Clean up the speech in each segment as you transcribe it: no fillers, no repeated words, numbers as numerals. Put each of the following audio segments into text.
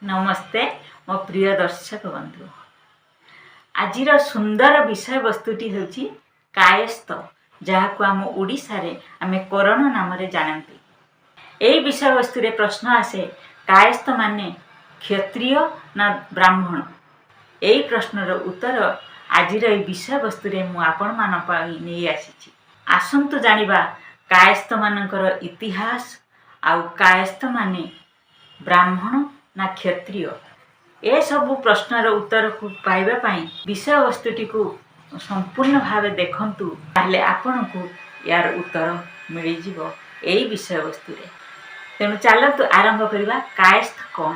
ନମସ୍ତେ ମୋ ପ୍ରିୟ ଦର୍ଶକ ବନ୍ଧୁ। ଆଜିର ସୁନ୍ଦର ବିଷୟବସ୍ତୁଟି ହେଉଛି କାୟସ୍ଥ, ଯାହାକୁ ଆମ ଓଡ଼ିଶାରେ ଆମେ କରଣ ନାମରେ ଜାଣନ୍ତି। ଏହି ବିଷୟବସ୍ତୁରେ ପ୍ରଶ୍ନ ଆସେ, କାୟସ୍ଥ ମାନେ କ୍ଷତ୍ରିୟ ନା ବ୍ରାହ୍ମଣ? ଏହି ପ୍ରଶ୍ନର ଉତ୍ତର ଆଜିର ଏହି ବିଷୟବସ୍ତୁରେ ମୁଁ ଆପଣମାନଙ୍କ ପାଇଁ ନେଇ ଆସିଛି। ଆସନ୍ତୁ ଜାଣିବା କାୟସ୍ଥମାନଙ୍କର ଇତିହାସ ଆଉ କାୟସ୍ଥମାନେ ବ୍ରାହ୍ମଣ ନା କ୍ଷତ୍ରିୟ। ଏସବୁ ପ୍ରଶ୍ନର ଉତ୍ତରକୁ ପାଇବା ପାଇଁ ବିଷୟବସ୍ତୁଟିକୁ ସମ୍ପୂର୍ଣ୍ଣ ଭାବେ ଦେଖନ୍ତୁ, ତାହେଲେ ଆପଣଙ୍କୁ ୟାର ଉତ୍ତର ମିଳିଯିବ ଏଇ ବିଷୟବସ୍ତୁରେ। ତେଣୁ ଚାଲନ୍ତୁ ଆରମ୍ଭ କରିବା। କାୟସ୍ଥ କ'ଣ?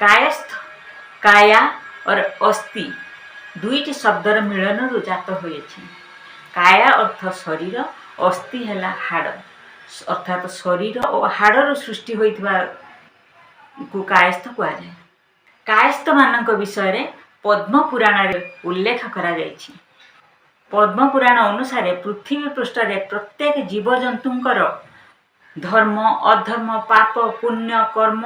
କାୟସ୍ଥ କାୟା ଅର ଅସ୍ଥି ଦୁଇଟି ଶବ୍ଦର ମିଳନରୁ ଜାତ ହୋଇଅଛି। କାୟା ଅର୍ଥ ଶରୀର, ଅସ୍ଥି ହେଲା ହାଡ଼। ଅର୍ଥାତ୍ ଶରୀର ଓ ହାଡ଼ରୁ ସୃଷ୍ଟି ହୋଇଥିବା କୁ କାୟସ୍ଥ କୁହାଯାଏ। କାୟସ୍ଥମାନଙ୍କ ବିଷୟରେ ପଦ୍ମପୁରାଣରେ ଉଲ୍ଲେଖ କରାଯାଇଛି। ପଦ୍ମପୁରାଣ ଅନୁସାରେ ପୃଥିବୀ ପୃଷ୍ଠରେ ପ୍ରତ୍ୟେକ ଜୀବଜନ୍ତୁଙ୍କର ଧର୍ମ, ଅଧର୍ମ, ପାପ, ପୁଣ୍ୟ, କର୍ମ,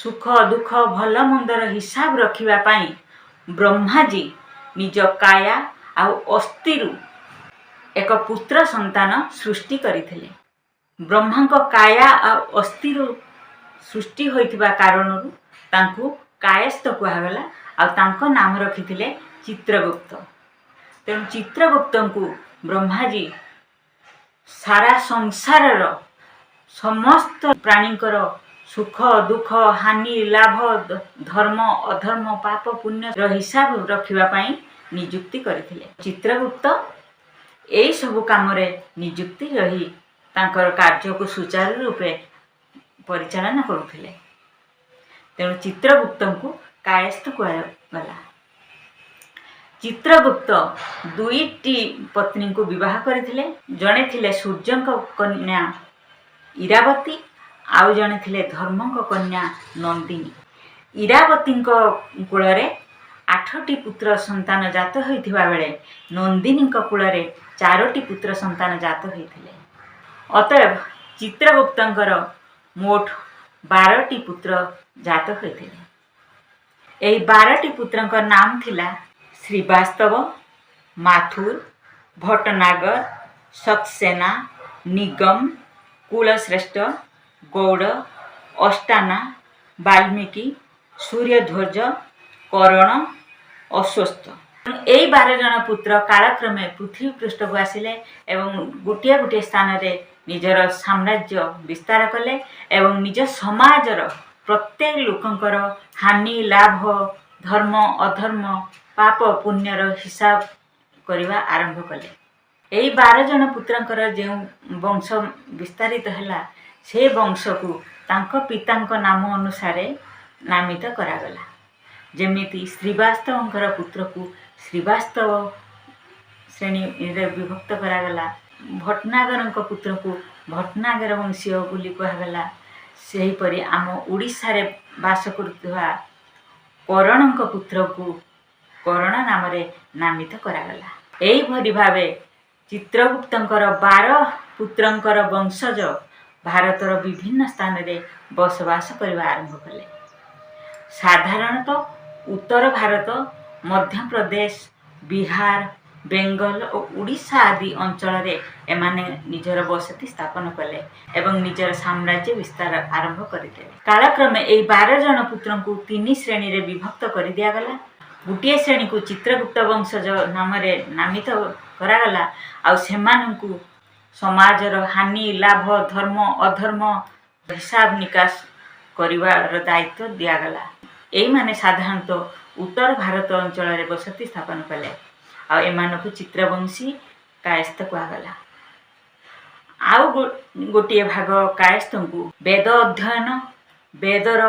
ସୁଖ, ଦୁଃଖ, ଭଲ ମନ୍ଦର ହିସାବ ରଖିବା ପାଇଁ ବ୍ରହ୍ମାଜୀ ନିଜ କାୟା ଆଉ ଅସ୍ଥିରୁ ଏକ ପୁତ୍ର ସନ୍ତାନ ସୃଷ୍ଟି କରିଥିଲେ। ବ୍ରହ୍ମାଙ୍କ କାୟା ଆଉ ଅସ୍ଥିରୁ ସୃଷ୍ଟି ହୋଇଥିବା କାରଣରୁ ତାଙ୍କୁ କାୟସ୍ଥ କୁହାଗଲା ଆଉ ତାଙ୍କ ନାମ ରଖିଥିଲେ ଚିତ୍ରଗୁପ୍ତ। ତେଣୁ ଚିତ୍ରଗୁପ୍ତଙ୍କୁ ବ୍ରହ୍ମାଜୀ ସାରା ସଂସାରର ସମସ୍ତ ପ୍ରାଣୀଙ୍କର ସୁଖ, ଦୁଃଖ, ହାନି, ଲାଭ, ଧର୍ମ, ଅଧର୍ମ, ପାପ, ପୁଣ୍ୟର ହିସାବ ରଖିବା ପାଇଁ ନିଯୁକ୍ତି କରିଥିଲେ। ଚିତ୍ରଗୁପ୍ତ ଏଇସବୁ କାମରେ ନିଯୁକ୍ତି ରହି ତାଙ୍କର କାର୍ଯ୍ୟକୁ ସୁଚାରୁ ରୂପେ ପରିଚାଳନା କରୁଥିଲେ। ତେଣୁ ଚିତ୍ରଗୁପ୍ତଙ୍କୁ କାୟସ୍ଥ କୁହାଗଲା। ଚିତ୍ରଗୁପ୍ତ ଦୁଇଟି ପତ୍ନୀଙ୍କୁ ବିବାହ କରିଥିଲେ। ଜଣେ ଥିଲେ ସୂର୍ଯ୍ୟଙ୍କ କନ୍ୟା ଇରାବତୀ, ଆଉ ଜଣେ ଥିଲେ ଧର୍ମଙ୍କ କନ୍ୟା ନନ୍ଦିନୀ। ଇରାବତୀଙ୍କ କୂଳରେ ଆଠଟି ପୁତ୍ର ସନ୍ତାନ ଜାତ ହୋଇଥିବା ବେଳେ ନନ୍ଦିନୀଙ୍କ କୂଳରେ ଚାରୋଟି ପୁତ୍ର ସନ୍ତାନ ଜାତ ହୋଇଥିଲେ। ଅତଏବ ଚିତ୍ରଗୁପ୍ତଙ୍କର ମୋଟ 12ଟି ପୁତ୍ର ଜାତ ହୋଇଥିଲେ। ଏହି 12ଟି ପୁତ୍ରଙ୍କ ନାମ ଥିଲା ଶ୍ରୀବାସ୍ତବ, ମାଥୁର, ଭଟ୍ଟନାଗର, ସକ୍ସେନା, ନିଗମ, କୁଳଶ୍ରେଷ୍ଠ, ଗୌଡ଼, ଅଷ୍ଟାନା, ବାଲ୍ମୀକି, ସୂର୍ଯ୍ୟଧ୍ୱଜ, କରଣ, ଅଶ୍ୱସ୍ଥ। ଏଇ 12 ଜଣ ପୁତ୍ର କାଳକ୍ରମେ ପୃଥିବୀ ପୃଷ୍ଠକୁ ଆସିଲେ ଏବଂ ଗୋଟିଏ ଗୋଟିଏ ସ୍ଥାନରେ ନିଜର ସାମ୍ରାଜ୍ୟ ବିସ୍ତାର କଲେ ଏବଂ ନିଜ ସମାଜର ପ୍ରତ୍ୟେକ ଲୋକଙ୍କର ହାନି, ଲାଭ, ଧର୍ମ, ଅଧର୍ମ, ପାପ, ପୁଣ୍ୟର ହିସାବ କରିବା ଆରମ୍ଭ କଲେ। ଏଇ 12 ଜଣ ପୁତ୍ରଙ୍କର ଯେଉଁ ବଂଶ ବିସ୍ତାରିତ ହେଲା, ସେ ବଂଶକୁ ତାଙ୍କ ପିତାଙ୍କ ନାମ ଅନୁସାରେ ନାମିତ କରାଗଲା। ଯେମିତି ଶ୍ରୀବାସ୍ତବଙ୍କର ପୁତ୍ରକୁ ଶ୍ରୀବାସ୍ତବ ଶ୍ରେଣୀରେ ବିଭକ୍ତ କରାଗଲା, ଭଟ୍ଟନାଗରଙ୍କ ପୁତ୍ରକୁ ଭଟ୍ଟନାଗର ବଂଶୀୟ ବୋଲି କୁହାଗଲା, ସେହିପରି ଆମ ଓଡ଼ିଶାରେ ବାସ କରୁଥିବା କରଣଙ୍କ ପୁତ୍ରକୁ କରଣ ନାମରେ ନାମିତ କରାଗଲା। ଏହିପରି ଭାବେ ଚିତ୍ରଗୁପ୍ତଙ୍କର 12 ପୁତ୍ରଙ୍କର ବଂଶଜ ଭାରତର ବିଭିନ୍ନ ସ୍ଥାନରେ ବସବାସ କରିବା ଆରମ୍ଭ କଲେ। ସାଧାରଣତଃ ଉତ୍ତର ଭାରତ, ମଧ୍ୟପ୍ରଦେଶ, ବିହାର, ବେଙ୍ଗଲ ଓ ଓଡ଼ିଶା ଆଦି ଅଞ୍ଚଳରେ ଏମାନେ ନିଜର ବସତି ସ୍ଥାପନ କଲେ ଏବଂ ନିଜର ସାମ୍ରାଜ୍ୟ ବିସ୍ତାର ଆରମ୍ଭ କରିଦେଲେ। କାଳକ୍ରମେ ଏହି 12 ଜଣ ପୁତ୍ରଙ୍କୁ ତିନି ଶ୍ରେଣୀରେ ବିଭକ୍ତ କରିଦିଆଗଲା। ଗୋଟିଏ ଶ୍ରେଣୀକୁ ଚିତ୍ରଗୁପ୍ତ ବଂଶଜ ନାମରେ ନାମିତ କରାଗଲା ଆଉ ସେମାନଙ୍କୁ ସମାଜର ହାନି, ଲାଭ, ଧର୍ମ, ଅଧର୍ମ ହିସାବ ନିକାଶ କରିବାର ଦାୟିତ୍ୱ ଦିଆଗଲା। ଏଇମାନେ ସାଧାରଣତଃ ଉତ୍ତର ଭାରତ ଅଞ୍ଚଳରେ ବସତି ସ୍ଥାପନ କଲେ ଆଉ ଏମାନଙ୍କୁ ଚିତ୍ରବଂଶୀ କାୟସ୍ଥ କୁହାଗଲା। ଆଉ ଗୋଟିଏ ଭାଗ କାୟସ୍ଥଙ୍କୁ ବେଦ ଅଧ୍ୟୟନ, ବେଦର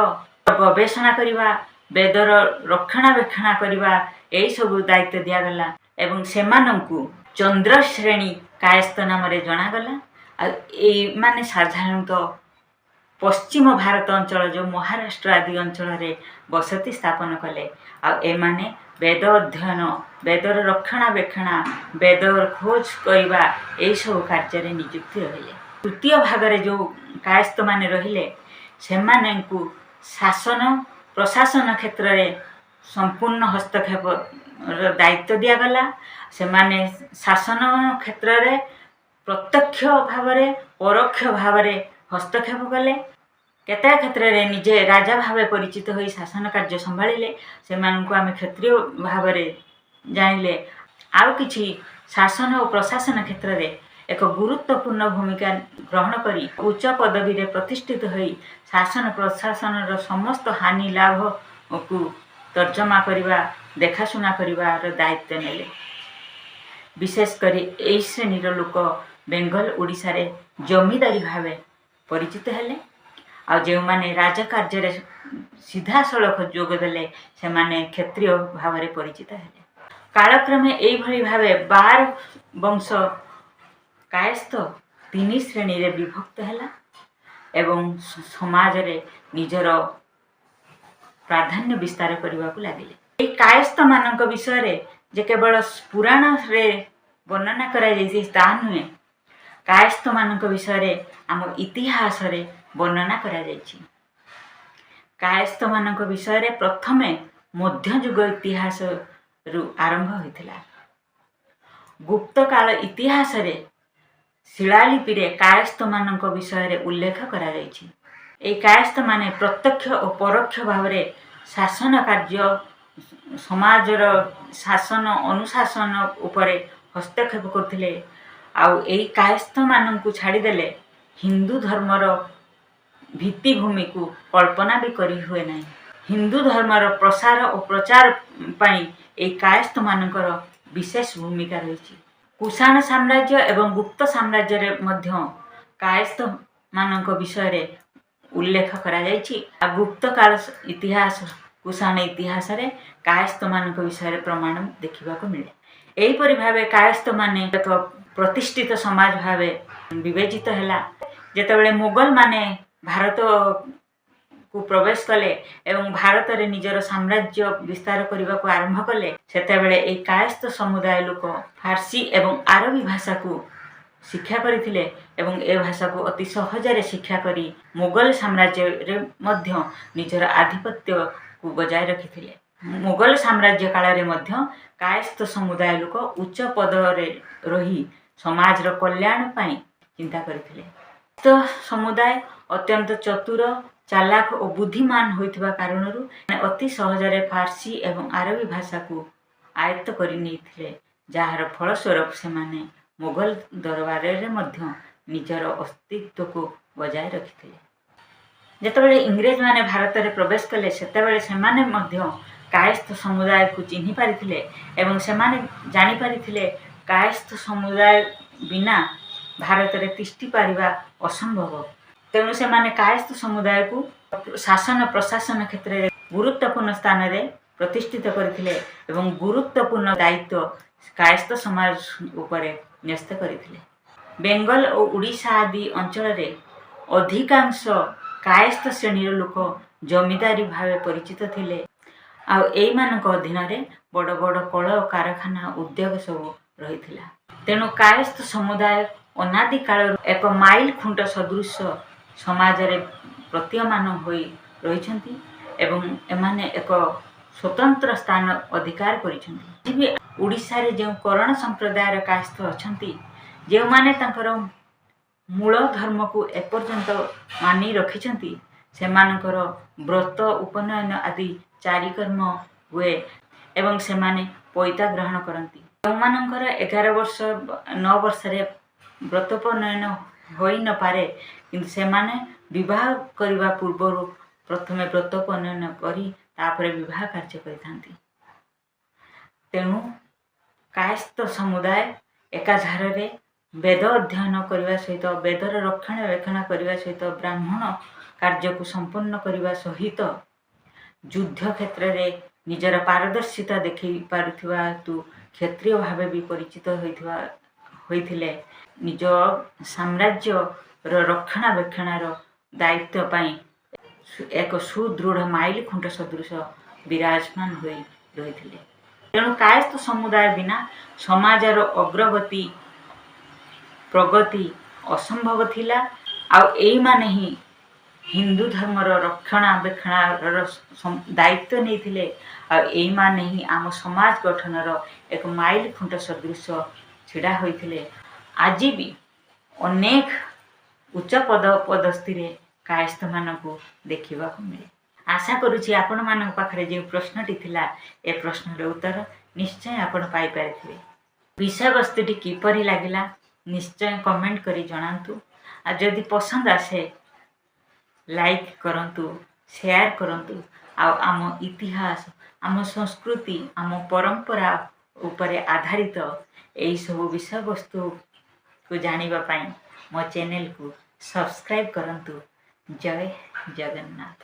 ଗବେଷଣା କରିବା, ବେଦର ରକ୍ଷଣାବେକ୍ଷଣା କରିବା, ଏହିସବୁ ଦାୟିତ୍ୱ ଦିଆଗଲା ଏବଂ ସେମାନଙ୍କୁ ଚନ୍ଦ୍ରଶ୍ରେଣୀ କାୟସ୍ଥ ନାମରେ ଜଣାଗଲା। ଆଉ ଏଇମାନେ ସାଧାରଣତଃ ପଶ୍ଚିମ ଭାରତ ଅଞ୍ଚଳ, ଯେଉଁ ମହାରାଷ୍ଟ୍ର ଆଦି ଅଞ୍ଚଳରେ ବସତି ସ୍ଥାପନ କଲେ। ଆଉ ଏମାନେ ବେଦ ଅଧ୍ୟୟନ, ବେଦର ରକ୍ଷଣାବେକ୍ଷଣା, ବେଦର ଖୋଜ କରିବା, ଏହିସବୁ କାର୍ଯ୍ୟରେ ନିଯୁକ୍ତି ରହିଲେ। ତୃତୀୟ ଭାଗରେ ଯେଉଁ କାୟସ୍ଥମାନେ ରହିଲେ, ସେମାନଙ୍କୁ ଶାସନ ପ୍ରଶାସନ କ୍ଷେତ୍ରରେ ସମ୍ପୂର୍ଣ୍ଣ ହସ୍ତକ୍ଷେପର ଦାୟିତ୍ୱ ଦିଆଗଲା। ସେମାନେ ଶାସନ କ୍ଷେତ୍ରରେ ପ୍ରତ୍ୟକ୍ଷ ଭାବରେ, ପରୋକ୍ଷ ଭାବରେ ହସ୍ତକ୍ଷେପ କଲେ। କେତେକ କ୍ଷେତ୍ରରେ ନିଜେ ରାଜା ଭାବେ ପରିଚିତ ହୋଇ ଶାସନ କାର୍ଯ୍ୟ ସମ୍ଭାଳିଲେ। ସେମାନଙ୍କୁ ଆମେ କ୍ଷତ୍ରିୟ ଭାବରେ ଜାଣିଲେ। ଆଉ କିଛି ଶାସନ ଓ ପ୍ରଶାସନ କ୍ଷେତ୍ରରେ ଏକ ଗୁରୁତ୍ୱପୂର୍ଣ୍ଣ ଭୂମିକା ଗ୍ରହଣ କରି ଉଚ୍ଚ ପଦବୀରେ ପ୍ରତିଷ୍ଠିତ ହୋଇ ଶାସନ ପ୍ରଶାସନର ସମସ୍ତ ହାନି ଲାଭକୁ ତର୍ଜମା କରିବା, ଦେଖାଶୁଣା କରିବାର ଦାୟିତ୍ୱ ନେଲେ। ବିଶେଷ କରି ଏହି ଶ୍ରେଣୀର ଲୋକ ବେଙ୍ଗଲ, ଓଡ଼ିଶାରେ ଜମିଦାରୀ ଭାବେ ପରିଚିତ ହେଲେ। ଆଉ ଯେଉଁମାନେ ରାଜକାର୍ଯ୍ୟରେ ସିଧାସଳଖ ଯୋଗ ଦେଲେ, ସେମାନେ କ୍ଷତ୍ରିୟ ଭାବରେ ପରିଚିତ ହେଲେ। କାଳକ୍ରମେ ଏଇଭଳି ଭାବେ 12 ବଂଶ କାୟସ୍ଥ ତିନି ଶ୍ରେଣୀରେ ବିଭକ୍ତ ହେଲା ଏବଂ ସମାଜରେ ନିଜର ପ୍ରାଧାନ୍ୟ ବିସ୍ତାର କରିବାକୁ ଲାଗିଲେ। ଏହି କାୟସ୍ଥମାନଙ୍କ ବିଷୟରେ ଯେ କେବଳ ପୁରାଣରେ ବର୍ଣ୍ଣନା କରାଯାଇଛି ତାହା ନୁହେଁ, କାୟସ୍ଥମାନଙ୍କ ବିଷୟରେ ଆମ ଇତିହାସରେ ବର୍ଣ୍ଣନା କରାଯାଇଛି। କାୟସ୍ଥମାନଙ୍କ ବିଷୟରେ ପ୍ରଥମେ ମଧ୍ୟଯୁଗ ଇତିହାସରୁ ଆରମ୍ଭ ହୋଇଥିଲା। ଗୁପ୍ତକାଳ ଇତିହାସରେ ଶିଳାଲିପିରେ କାୟସ୍ଥମାନଙ୍କ ବିଷୟରେ ଉଲ୍ଲେଖ କରାଯାଇଛି। ଏହି କାୟସ୍ଥମାନେ ପ୍ରତ୍ୟକ୍ଷ ଓ ପରୋକ୍ଷ ଭାବରେ ଶାସନ କାର୍ଯ୍ୟ, ସମାଜର ଶାସନ ଅନୁଶାସନ ଉପରେ ହସ୍ତକ୍ଷେପ କରୁଥିଲେ। ଆଉ ଏହି କାୟସ୍ଥମାନଙ୍କୁ ଛାଡ଼ିଦେଲେ ହିନ୍ଦୁ ଧର୍ମର ଭିତ୍ତିଭୂମିକୁ କଳ୍ପନା ବି କରି ହୁଏ ନାହିଁ। ହିନ୍ଦୁ ଧର୍ମର ପ୍ରସାର ଓ ପ୍ରଚାର ପାଇଁ ଏହି କାୟସ୍ଥମାନଙ୍କର ବିଶେଷ ଭୂମିକା ରହିଛି। କୁଷାଣ ସାମ୍ରାଜ୍ୟ ଏବଂ ଗୁପ୍ତ ସାମ୍ରାଜ୍ୟରେ ମଧ୍ୟ କାୟସ୍ଥମାନଙ୍କ ବିଷୟରେ ଉଲ୍ଲେଖ କରାଯାଇଛି। ଆଉ ଗୁପ୍ତକାଳ ଇତିହାସ, କୁଷାଣ ଇତିହାସରେ କାୟସ୍ଥମାନଙ୍କ ବିଷୟରେ ପ୍ରମାଣ ଦେଖିବାକୁ ମିଳେ। ଏହିପରି ଭାବେ କାୟସ୍ଥମାନେ ଏକ ପ୍ରତିଷ୍ଠିତ ସମାଜ ଭାବେ ବିବେଚିତ ହେଲା। ଯେତେବେଳେ ମୋଗଲମାନେ ଭାରତକୁ ପ୍ରବେଶ କଲେ ଏବଂ ଭାରତରେ ନିଜର ସାମ୍ରାଜ୍ୟ ବିସ୍ତାର କରିବାକୁ ଆରମ୍ଭ କଲେ, ସେତେବେଳେ ଏହି କାୟସ୍ଥ ସମୁଦାୟ ଲୋକ ଫାର୍ସୀ ଏବଂ ଆରବୀ ଭାଷାକୁ ଶିକ୍ଷା କରିଥିଲେ ଏବଂ ଏ ଭାଷାକୁ ଅତି ସହଜରେ ଶିକ୍ଷା କରି ମୋଗଲ ସାମ୍ରାଜ୍ୟରେ ମଧ୍ୟ ନିଜର ଆଧିପତ୍ୟକୁ ବଜାୟ ରଖିଥିଲେ। ମୋଗଲ ସାମ୍ରାଜ୍ୟ କାଳରେ ମଧ୍ୟ କାୟସ୍ଥ ସମୁଦାୟ ଲୋକ ଉଚ୍ଚ ପଦରେ ରହି ସମାଜର କଲ୍ୟାଣ ପାଇଁ ଚିନ୍ତା କରିଥିଲେ। ତ ସମୁଦାୟ ଅତ୍ୟନ୍ତ ଚତୁର, ଚାଲାକ ଓ ବୁଦ୍ଧିମାନ ହୋଇଥିବା କାରଣରୁ ଅତି ସହଜରେ ଫାର୍ସୀ ଏବଂ ଆରବୀ ଭାଷାକୁ ଆୟତ୍ତ କରି ନେଇଥିଲେ, ଯାହାର ଫଳସ୍ୱରୂପ ସେମାନେ ମୋଗଲ ଦରବାରରେ ମଧ୍ୟ ନିଜର ଅସ୍ତିତ୍ୱକୁ ବଜାୟ ରଖିଥିଲେ। ଯେତେବେଳେ ଇଂରେଜମାନେ ଭାରତରେ ପ୍ରବେଶ କଲେ, ସେତେବେଳେ ସେମାନେ ମଧ୍ୟ କାୟସ୍ଥ ସମୁଦାୟକୁ ଚିହ୍ନି ପାରିଥିଲେ ଏବଂ ସେମାନେ ଜାଣିପାରିଥିଲେ, କାୟସ୍ଥ ସମୁଦାୟ ବିନା ଭାରତରେ ତିଷ୍ଠି ପାରିବା ଅସମ୍ଭବ। ତେଣୁ ସେମାନେ କାୟସ୍ଥ ସମୁଦାୟକୁ ଶାସନ ପ୍ରଶାସନ କ୍ଷେତ୍ରରେ ଗୁରୁତ୍ୱପୂର୍ଣ୍ଣ ସ୍ଥାନରେ ପ୍ରତିଷ୍ଠିତ କରିଥିଲେ ଏବଂ ଗୁରୁତ୍ୱପୂର୍ଣ୍ଣ ଦାୟିତ୍ୱ କାୟସ୍ଥ ସମାଜ ଉପରେ ନ୍ୟସ୍ତ କରିଥିଲେ। ବେଙ୍ଗଲ ଓ ଓଡ଼ିଶା ଆଦି ଅଞ୍ଚଳରେ ଅଧିକାଂଶ କାୟସ୍ଥ ଶ୍ରେଣୀର ଲୋକ ଜମିଦାରୀ ଭାବେ ପରିଚିତ ଥିଲେ। ଆଉ ଏଇମାନଙ୍କ ଅଧୀନରେ ବଡ଼ ବଡ଼ କଳ କାରଖାନା, ଉଦ୍ୟୋଗ ସବୁ ରହିଥିଲା। ତେଣୁ କାୟସ୍ଥ ସମୁଦାୟ ଅନାଦି କାଳରୁ ଏକ ମାଇଲ ଖୁଣ୍ଟ ସଦୃଶ ସମାଜରେ ପ୍ରତୀୟମାନ ହୋଇ ରହିଛନ୍ତି ଏବଂ ଏମାନେ ଏକ ସ୍ୱତନ୍ତ୍ର ସ୍ଥାନ ଅଧିକାର କରିଛନ୍ତି। ଆଜି ବି ଓଡ଼ିଶାରେ ଯେଉଁ କରଣ ସମ୍ପ୍ରଦାୟର କାୟସ୍ଥ ଅଛନ୍ତି, ଯେଉଁମାନେ ତାଙ୍କର ମୂଳ ଧର୍ମକୁ ଏପର୍ଯ୍ୟନ୍ତ ମାନି ରଖିଛନ୍ତି, ସେମାନଙ୍କର ବ୍ରତ, ଉପନୟନ ଆଦି ଚାରିକର୍ମ ହୁଏ ଏବଂ ସେମାନେ ପଇତା ଗ୍ରହଣ କରନ୍ତି। ଯେଉଁମାନଙ୍କର 11 ବର୍ଷ, 9 ବର୍ଷରେ ବ୍ରତୋପନୟନ ହୋଇନପାରେ, କିନ୍ତୁ ସେମାନେ ବିବାହ କରିବା ପୂର୍ବରୁ ପ୍ରଥମେ ବ୍ରତୋପନୟନ କରି ତାପରେ ବିବାହ କାର୍ଯ୍ୟ କରିଥାନ୍ତି। ତେଣୁ କାୟସ୍ଥ ସମୁଦାୟ ଏକାଧାରରେ ବେଦ ଅଧ୍ୟୟନ କରିବା ସହିତ, ବେଦର ରକ୍ଷଣାବେକ୍ଷଣ କରିବା ସହିତ, ବ୍ରାହ୍ମଣ କାର୍ଯ୍ୟକୁ ସମ୍ପନ୍ନ କରିବା ସହିତ ଯୁଦ୍ଧ କ୍ଷେତ୍ରରେ ନିଜର ପାରଦର୍ଶିତା ଦେଖାଇ ପାରୁଥିବା ହେତୁ କ୍ଷତ୍ରିୟ ଭାବେ ବି ପରିଚିତ ହୋଇଥିଲେ। ନିଜ ସାମ୍ରାଜ୍ୟର ରକ୍ଷଣାବେକ୍ଷଣର ଦାୟିତ୍ୱ ପାଇଁ ଏକ ସୁଦୃଢ଼ ମାଇଲ ଖୁଣ୍ଟ ସଦୃଶ ବିରାଜମାନ ହୋଇ ରହିଥିଲେ। ତେଣୁ କାୟସ୍ଥ ସମୁଦାୟ ବିନା ସମାଜର ଅଗ୍ରଗତି, ପ୍ରଗତି ଅସମ୍ଭବ ଥିଲା। ଆଉ ଏଇମାନେ ହିଁ ହିନ୍ଦୁ ଧର୍ମର ରକ୍ଷଣାବେକ୍ଷଣର ଦାୟିତ୍ୱ ନେଇଥିଲେ। ଆଉ ଏଇମାନେ ହିଁ ଆମ ସମାଜ ଗଠନର ଏକ ମାଇଲ ଖୁଣ୍ଟ ସଦୃଶ ଛିଡ଼ା ହୋଇଥିଲେ। ଆଜି ବି ଅନେକ ଉଚ୍ଚ ପଦ ପଦସ୍ଥିରେ କାୟସ୍ଥମାନଙ୍କୁ ଦେଖିବାକୁ ମିଳେ। ଆଶା କରୁଛି ଆପଣମାନଙ୍କ ପାଖରେ ଯେଉଁ ପ୍ରଶ୍ନଟି ଥିଲା, ଏ ପ୍ରଶ୍ନର ଉତ୍ତର ନିଶ୍ଚୟ ଆପଣ ପାଇପାରିଥିବେ। ବିଷୟବସ୍ତୁଟି କିପରି ଲାଗିଲା, ନିଶ୍ଚୟ କମେଣ୍ଟ କରି ଜଣାନ୍ତୁ। ଆଉ ଯଦି ପସନ୍ଦ ଆସେ, ଲାଇକ୍ କରନ୍ତୁ, ସେୟାର କରନ୍ତୁ। ଆଉ ଆମ ଇତିହାସ, ଆମ ସଂସ୍କୃତି, ଆମ ପରମ୍ପରା ଉପରେ ଆଧାରିତ ଏହିସବୁ ବିଷୟବସ୍ତୁକୁ ଜାଣିବା ପାଇଁ ମୋ ଚ୍ୟାନେଲକୁ ସବସ୍କ୍ରାଇବ୍ କରନ୍ତୁ। ଜୟ ଜଗନ୍ନାଥ।